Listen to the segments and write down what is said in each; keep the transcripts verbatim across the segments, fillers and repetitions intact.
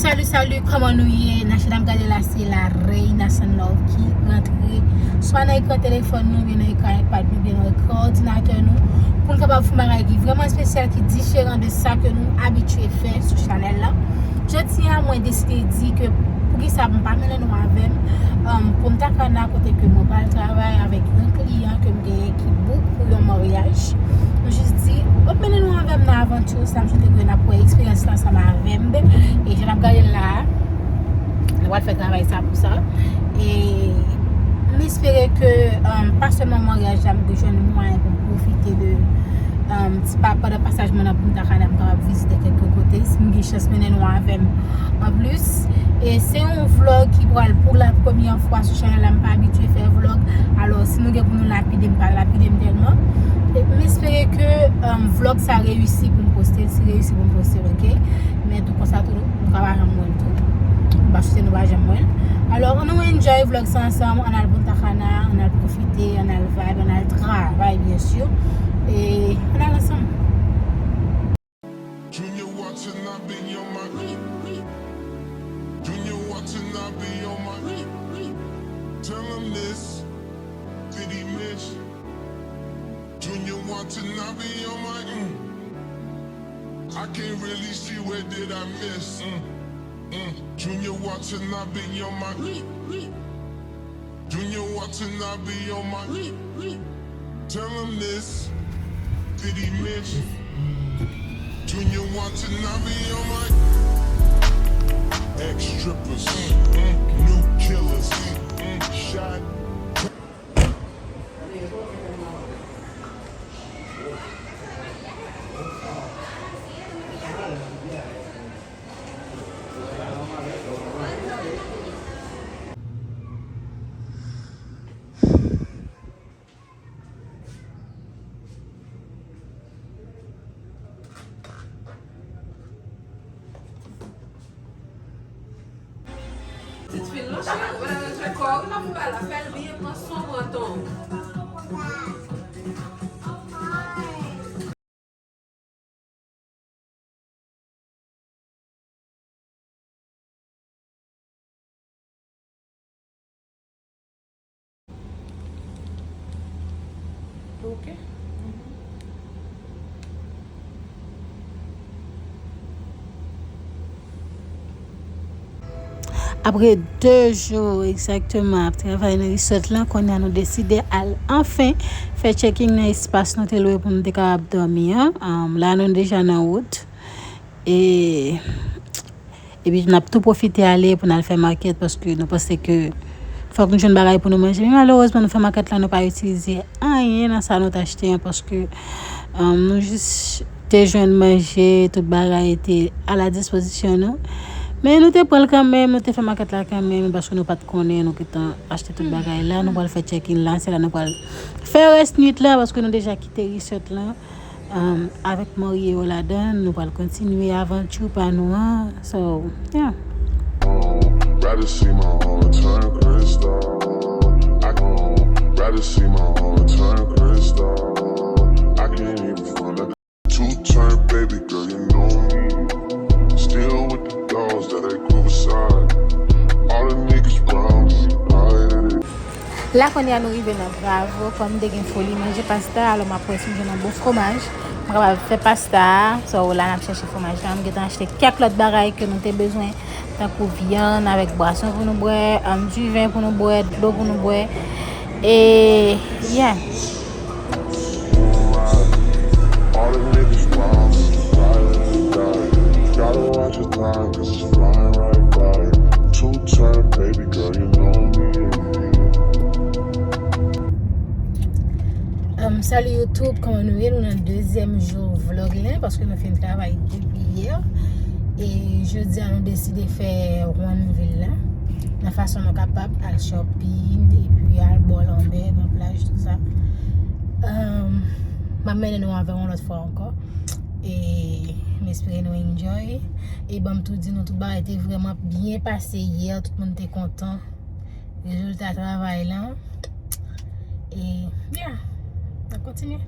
Salut, salut, kòman nou ye? Nan chan n ap gade la, se la Reina Sunlove ki rantre swa nan ekran telefòn nou, oubyen nan ekran iPad nou, oubyen nan ekran òdinatè nou, pou n kapab fè yon bagay ki vrèman espesyal, ki diferan de sa ke nou abitye fè sou chanèl la. Jodi a, mwen deside di ke poukisa m pa mennen nou avè m, um, pou m ta ka nan kote ke mwen pral travay avèk yon kliyan ke m genyen ki book pou yon maryaj. M jis di, w ap mennen nou avè m nan avanti sa, m swete ke n ap wè eksperyans la ansanm avè m. E jan n ap gade l la a, nou pral fè travay sa pou sa. E m espere ke, um, pa sèlman maryaj la, m te jwenn mwayen pou m pwofite de, um, ti pa, pandan pasaj mwen nan Punta Cana, m kapab vizite kèk kote. Si m gen chans mennen nou avè m anplis. E se yon vlog ki pral pou la premyè fwa sou chanèl la. M pa abitye fè vlog. Alò, si nou gen pou nou lapide m, pa lapide m tèlman. E m espere ke, um, vlog sa reyisi pou m poste l. Si reyisi pou m poste l, oke? Men tou konsa tou, nou ka pa janm wè l tou. M pa swete nou pa janm wè l. Alò, ann nou enjoy vlog sa ansanm, ann al Punta Cana, ann al pwofite, ann al vibe, ann al travay, byen si. E ann al ansanm. Junior Watanabe on my. Junior Watanabe on my. Tell 'em this. Did he miss? Junior Watanabe on my. Mm. I can't really see, where did I miss? Mm. Mm. Junior Watanabe on my. Junior Watanabe on my. Tell 'em this. Did he miss? Junior Watanabe on my. Ex strippers, mm, new killers, mm, shot. Ti fil non, cheri, ou pa nan jwe kò, ou nan fè bagay la, fè l byen, pran son, pran ton. Ok. Apre de jou egzakteman ap travay nan resort lan, kounye a nou deside al anfen fè checking nan espas nou te lwe pou nou te kapab dòmi an. Um, la nou deja nan wout. E, epi n ap tou pwofite ale pou n al fè makèt paske nou panse ke fòk nou jwenn bagay pou nou manje. Men malerezman, nou fè makèt la, nou pa itilize anyen nan sa nou t achte an paske, um, nou jis te jwenn manje, tout bagay te a la dispozisyon nou. Men nou te pran l kanmenm, nou te fè makèt la kanmenm, paske nou pa t konnen, nou gentan achte tout bagay la, nou pral fè check-in la, se la nou pral fè rès nwit la, paske nou deja kite resort lan, um, avèk marye yo ladan, nou pral kontinye avanti pa nou an, so, yeah. Rather see my heart turn crystal. I can rather see my heart turn crystal. I can't even front. Two turn, baby girl, you know me. Still with the dogs that I grew beside. All the niggas round me, I hate it. La kounye a nou rive nan Bravo, kòm m te gen foli manje pasta, alò m ap wè si m jwenn yon bon fwomaj. M kapab fè pasta a, so la n ap chèche fwomaj la. M gentan achte kèk lòt bagay ke nou te bezwen, tankou vyann avèk bwason pou nou bwè, um, diven pou nou bwè, dlo pou nou bwè. E, yeah. All the niggas round me, ride or die. Gotta watch your time, 'cause it's flying right by. Two turn, baby girl, you know me. Um, salut YouTube, kòman nou ye? Nou nan dezyèm jou vlog la, paske nou fin travay depi yè. E jodi a, nou deside fè ronn vil la, nan fason nou kapab, al shopping, epi al bò lanmè, bò plaj, tout sa. Um, m ap mennen nou avè m yon lòt fwa ankò. E m espere nou enjoy. E ban m tou di nou, tout bagay te vrèman byen pase yè, tout moun te kontan rezilta travay lan. E, yeah, n ap kontinye.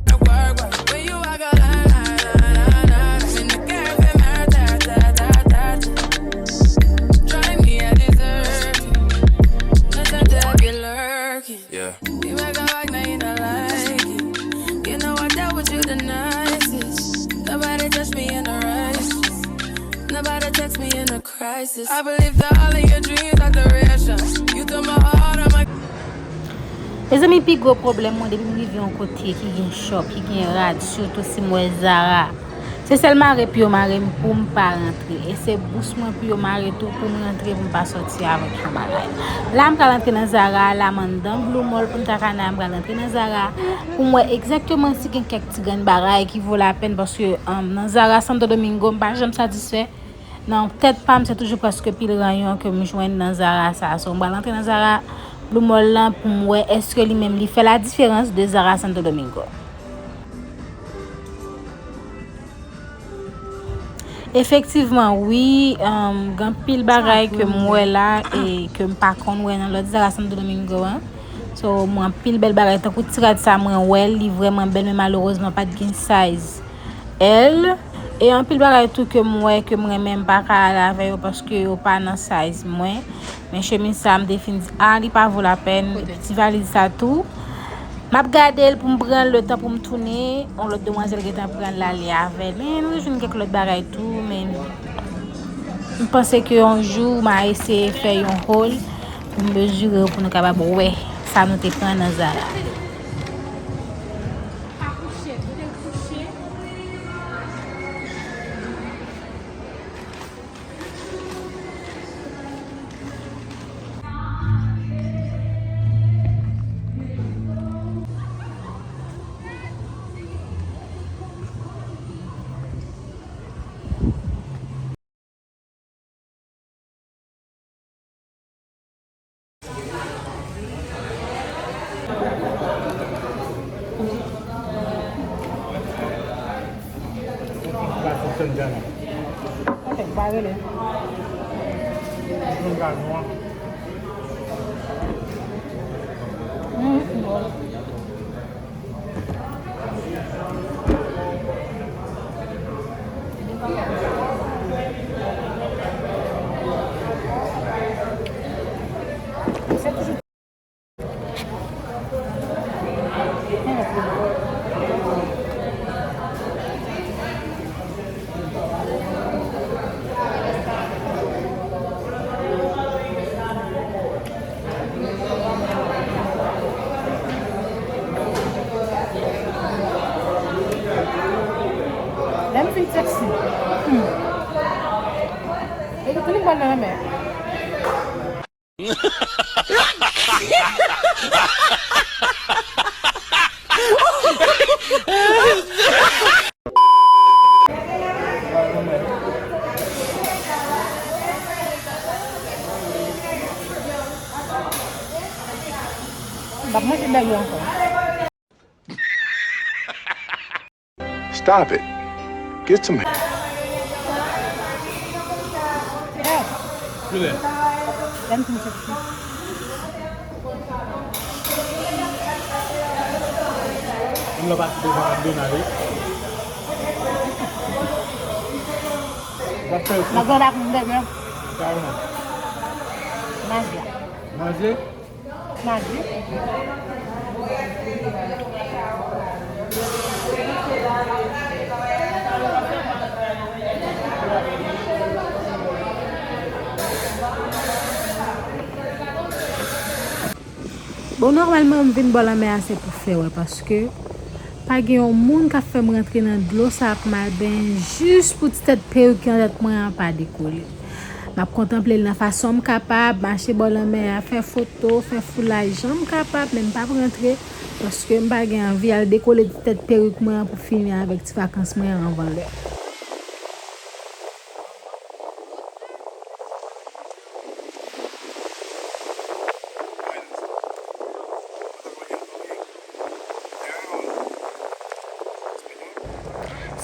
When you walk a line, line, line, line, line, and the girl feel my ta, ta, ta, ta, ta. The nicest. Nobody touch me in the righteous. Nobody text me in a crisis. I believe that all of your dreams are duration. You took my heart, all my Mezanmi, pi gwo pwoblèm mwen, depi m rive yon kote ki gen chòp, ki gen rad, sitou si m wè Zara, se sèl mare pou yo mare m pou m pa rantre. E se bous mwen pou yo mare tou pou m rantre, pou m pa sòti avèk yon bagay. La, m pral antre nan Zara, la, m anndan Blue Mall pou m ta ka nan, m pral antre nan Zara pou m wè egzakteman si gen kèk ti grenn bagay ki vo lapèn, paske, um, nan Zara Santo Domingo, m pa janm satisfè. Nan tèt pa m, se toujou prèske pil ranyon ke m jwenn nan Zara sa. So, m pral antre nan Zara Blue Mall lan pou m wè èske li menm li fè la diferans de Zara Santo Domingo. Efektivman, wi, um, gen anpil bagay ke m wè la e ke m pa konn wè nan lòt Zara Santo Domingo an. So, mwen anpil bèl bagay, tankou ti rad sa, mwen wè l, li vrèman bèl, men malerezman, pa t gen size L. E anpil bagay tou ke m wè, ke m renmen, m pa ka ale avè yo paske yo pa nan size mwen. Men chemiz sa, m te fin di, a, li pa vo lapèn. Epi ti valiz sa tou. M ap gade l pou m pran l, letan pou m tounen, yon lòt demwazèl gentan pran l ale avè l. Men nou jwenn kèk lòt bagay tou, men m panse ke yon jou m a eseye fè yon haul pou m mezire yo pou nou kapab wè sa nou te pran nan Zara. Lè m fin seksi. Hmm. E tou li pral nan lanmè. M p ap manje bègè ankò. Stop it. Get some help. Kilè? Lè m fin seksi. Mwen la pase devan McDonald, wi. W ap fè yo. McDonald ak m bègè. Sa yo menm. Manje. Manje? Bon, nòmalman, m vin bò lanmè a, se pou fè wè, paske pa gen yon moun k ap fè m rantre nan dlo sa a pou m al benyen jis pou ti tèt perik ki nan tèt mwen an pa dekole. M ap kontanple l nan fason m kapab, mache bò lanmè a, fè foto, fè foulay jan m kapab, men m p ap rantre, paske m pa gen anvi al dekole ti tèt perik mwen an pou fini avèk ti vakans mwen an anvan lè.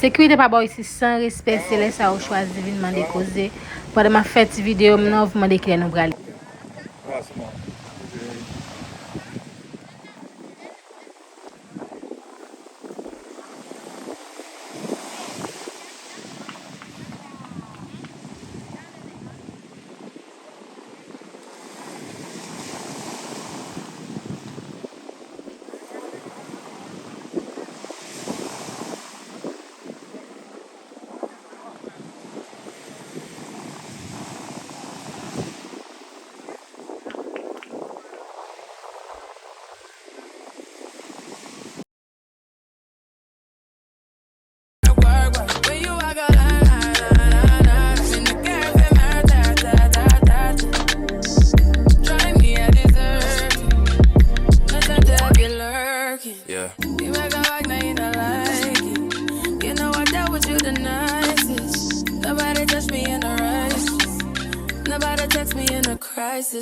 Sekirite pa bò isi san respè, se lè sa yo chwazi vin mande koze. Pandan m ap fè ti videyo m nan, w mande kilè nou prale.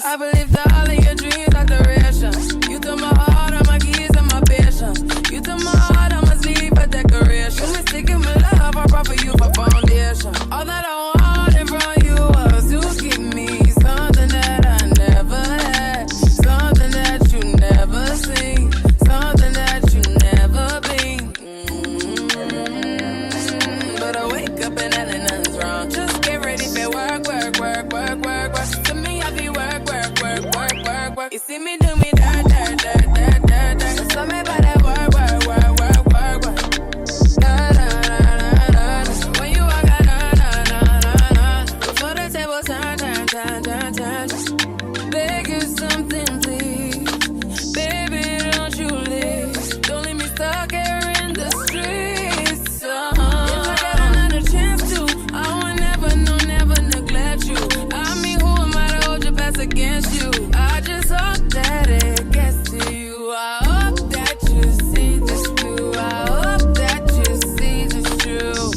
I believe that all of your dreams are duration. You took my heart, all my keys, and my patience. You took my heart, I must leave for decoration. You mistaken my love, I brought for you for foundation. All that I wanted from you was to give me something that I never had, something that you never seen, something that you never been. Mm, but I wake up and nothing, nothing's wrong. Just get ready for work, work, work, work, work, work. To me, I be work, work, work, work, work, work. You see me do me dirt, dirt, dirt, dirt, dirt, dirt. So me about that work, work, work, work, work, work. Na, na, na, na, na, na. When you walk out, na, na, na, na, na. Before the table turn, turn, turn, turn, turn, turn. Beg you something, please. Baby, don't you leave. Don't leave me stuck here in the streets. Uh-huh. If I got another chance to, I would never, no, never neglect you. I mean, who am I to hold your past against you? I just hope that it gets to you. I hope that you see this through. I hope that you see this through.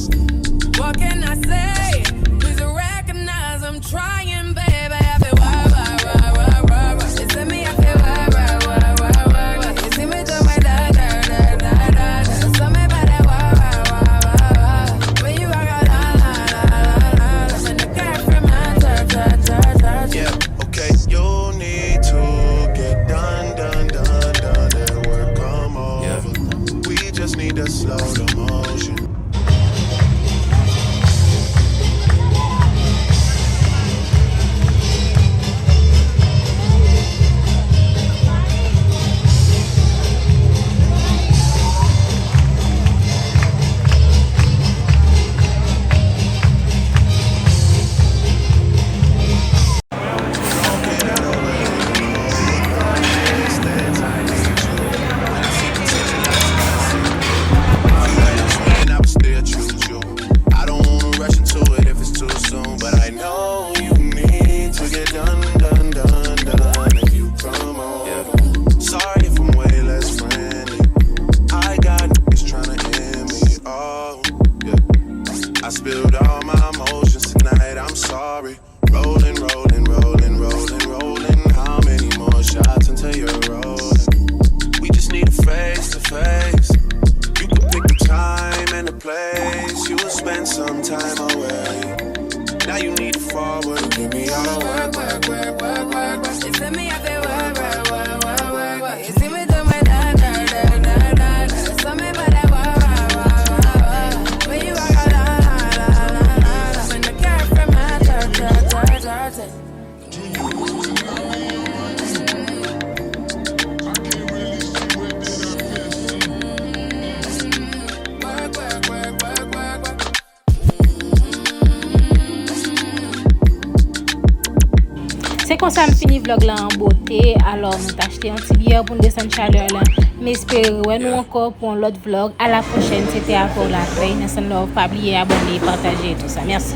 What can I say? Please recognize I'm trying, baby. I feel why, why, why, why, why, why? It's me, I feel why, why, why, why, why, why? You see me do my da, da, da, da, da, da. So me about that why, why, why, why, why? When you walk out, la, la, la, la, la, la. When the girl from my touch, touch, touch, touch. Yeah, okay. You need to get done, done, done, done, and work come over. We just need to slow the motion. I don't wanna rush into it if it's too soon, but I know you need to get done, done, done, done if you come over. Sorry if I'm way less friendly. I got niggas tryna end me off. Yeah. I spilled all my emotions tonight, I'm sorry. Rolling, rolling, rolling, rolling, rolling. How many more shots until you're rolling? We just need a face to face. You can pick the time and the place. You will spend some time away. Now you need to forward. Give me all the work, work, work, work, work, work. You send me out there, work, work, work, work, work, work. You see me do my da, da, da, da, da, da. So me about that work, work, work, work, work. When you walk out, la, la, la, la, la, la. When the girl from my church, church, church, church. Se konsa m fini vlog la an bote. Alò, nou t achte yon ti byè pou n desann chalè la. M espere wè nou ankò pou yon lòt vlog. A la pwochèn, se te avè w Lapèy. Nan Sun Love, pa bliye abòne, pataje e tou sa. Mèsi.